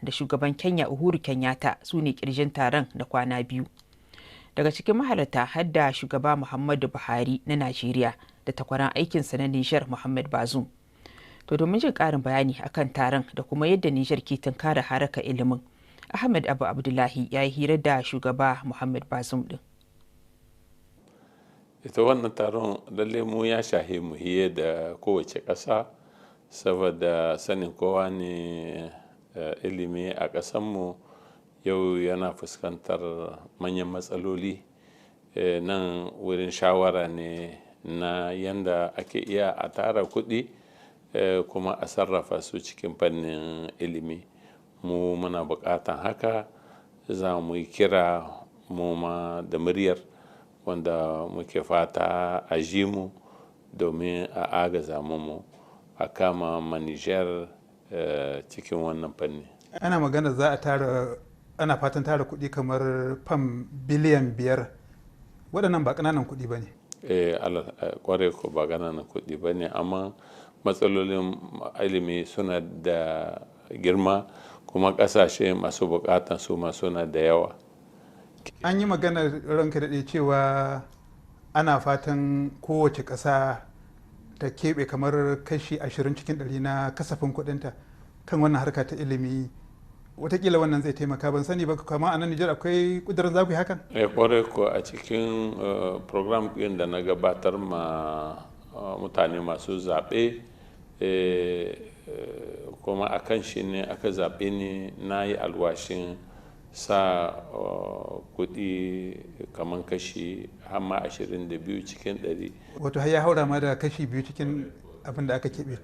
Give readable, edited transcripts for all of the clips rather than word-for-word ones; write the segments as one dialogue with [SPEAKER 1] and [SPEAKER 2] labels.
[SPEAKER 1] da shugaban Kenya Uhuru Kenyatta su ne kirjin taron na kwana 2. Daga cikin mahalarta har da shugaba Muhammadu Buhari na Najeriya da takwaran aikinsa na Nijar Muhammad Bazoum. To domin jin ƙarin bayani akan taron da kuma yadda Nijar ke tunkara haraka ilimin, Ahmed Abu Abdullahi ya yi hira da shugaba Muhammad Bazoum din.
[SPEAKER 2] Ita wannan taron lalle mu ya shahe mu hiye da kowace ƙasa, saboda sanin kowa ne ilimi a ƙasanmu yau yana fuskantar manyan matsaloli. Nan wurin shawara ne na yanda ake iya a tara kuɗi kuma a sarrafa su cikin fannin ilimi. Mu muna buƙatan haka, za mu yi kira mu ma da muryar wanda muke fata a ji mu domin a agaza mu a kama ma Nijar cikin wannan fanni.
[SPEAKER 3] Ana magana za a tara, ana fatan tara kuɗi kamar fam biliyan 5. Waɗannan ba ƙananan kuɗi ba ne.
[SPEAKER 2] Eh, kwarai ko ba ƙananan kuɗi ba ne, amma matsalolin ilimi suna da girma kuma ƙasashe masu buƙatan su ma suna da yawa.
[SPEAKER 3] An yi maganar, ranka daɗe, cewa ana fatan kowace ƙasa ta keɓe kamar kashi 20 cikin 100 na kasafin kuɗinta kan wannan harka ta ilimi. Watakila wannan zai taimaka, ban sani ba, kama a nan Nijar akwai ƙudurin za ku yi hakan?
[SPEAKER 2] Eh, kwarai ko, a cikin program ɗin da na gabatar ma mutane masu zaɓe, kuma a kan shi ne aka zaɓe ni, na yi alwashin sa kuɗi kamar kashi hamma 22 cikin 100.
[SPEAKER 3] Wato har ya haura ma da kashi 2 cikin abin da aka keɓe.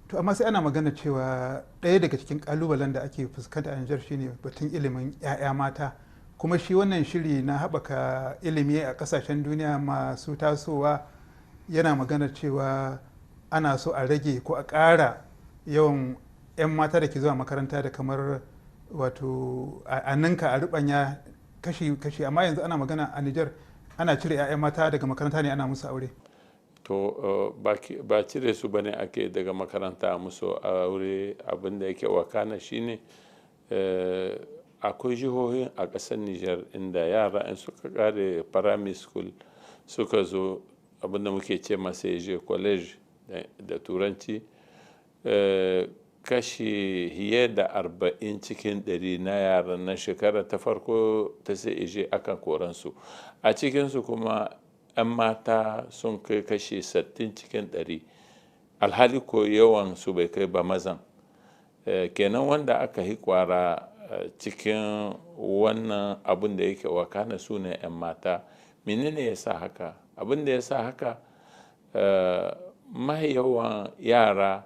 [SPEAKER 3] To amma sai ana magana cewa ɗaya daga cikin ƙalubalen da ake fuskanta a Nijar shine batun ilimin 'ya'ya mata. Kuma shi wannan shiri na haɓaka ilimi a ƙasashen duniya masu tasowa yana magana cewa ana so a rage ko a ƙara yawan 'yan mata da ke zuwa makaranta da kamar wato a ninka, a rubanya kashi kashi. Amma yanzu ana magana a Nijar ana cire 'ya'yan mata daga makaranta ne ana musu aure.
[SPEAKER 2] To ba cire su bane ake daga makaranta musu aure. Abin da yake wakana shine akwai jihohin a ƙasar Nijar inda yara in suka kare primary school suka zo abin da muke ce masa je college da turanci, kashi fiye da 40% na yaran na shekara ta farko ta CEG akan koransu. A cikinsu kuma 'yan mata sun kai kashi 60%, alhali ko yawan su bai kai ba mazan. Kenan wanda aka yi kwara cikin wannan abun da yake wakana su ne 'yan mata. Menene ya sa haka? Abin da ya sa haka, mai yawan yara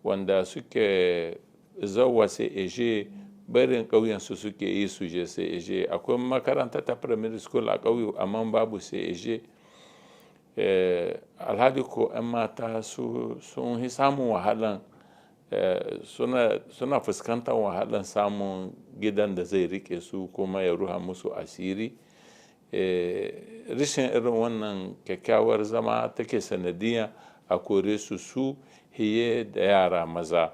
[SPEAKER 2] wanda suke zauwa CEG barin ƙauyensu suke yi su je CEG. Akwai makaranta ta primary school a ƙauye amma babu CEG. Alhali ko 'yan mata su sun yi samun wahalan, suna fuskantar wahalan samun gidan da zai rike su kuma ya ruha musu asiri. Rashin irin wannan kyakkyawar zama take sanadiyya a kore su su hiye da yara maza.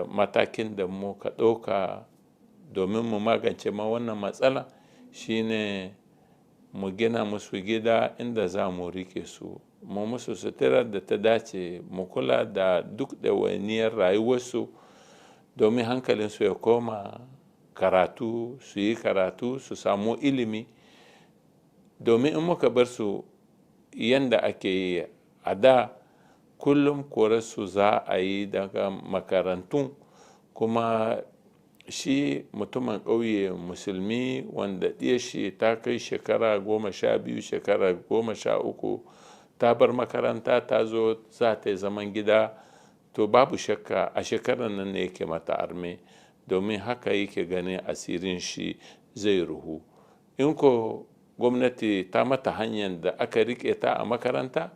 [SPEAKER 2] Matakin da muka ɗauka domin mu magance ma wannan matsala shine mu gina musu gida inda za mu rike su, mu musu suturar da ta dace, mu kula da duk ɗawainiyar rayuwarsu domin hankalinsu ya koma karatu, su yi karatu, su samu ilimi. Domin in muka bar su yanda ake yi a da, kullum korarsu za a yi daga makarantun. Kuma shi mutumin ƙauye musulmi wanda ɗiyar shi ta kai shekara 12, shekara 13, ta bar makaranta ta zo za ta yi zaman gida, to babu shakka a shekarar nan ne yake mata arme, domin haka yake ganin asirin shi zai ruhu. In ko gwamnati ta mata hanyar da aka rike ta a makaranta,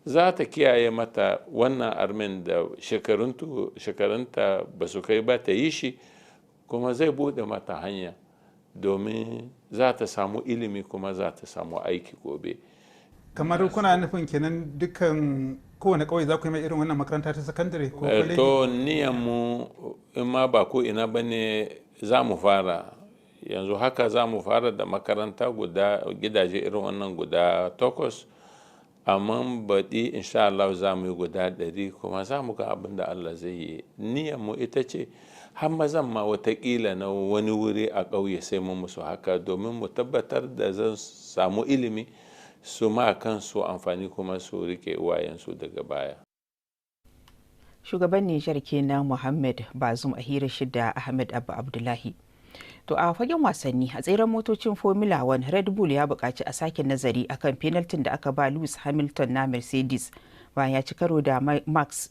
[SPEAKER 2] za ta kiyaye mata wannan armen da shekarunta ba su kai ba ta yi shi, kuma zai bude mata hanya domin za ta samu ilimi kuma za ta samu aiki gobe.
[SPEAKER 3] Kamar kuna nufin kenan dukkan Kowane ƙauye za ku yi mai irin wannan makaranta ta sakandare ko kwaleji?
[SPEAKER 2] To, niyan mu, in ma ba ko ina ba ne, za mu fara yanzu haka, za mu fara da makaranta guda, gidaje irin wannan guda takwas, amma baɗi insha Allah za mu yi guda 100, kuma za mu ga abin da Allah zai yi. Niyan mu ita ce har mazan ma watakila na wani wuri a ƙauye sai mu musu haka, domin mu tabbatar da zan samu ilimi su ma kansu amfani kuma su rike uwayensu daga baya.
[SPEAKER 1] Shugaban Nijar kenan, Muhammad Bazum, a hira shi da Ahmed Abba Abdullahi. To, a fagen wasanni, a tseren motocin Formula 1, Red Bull ya buƙaci a sake nazari akan penaltin da aka ba Lewis Hamilton na Mercedes bayan ya ci karo da Max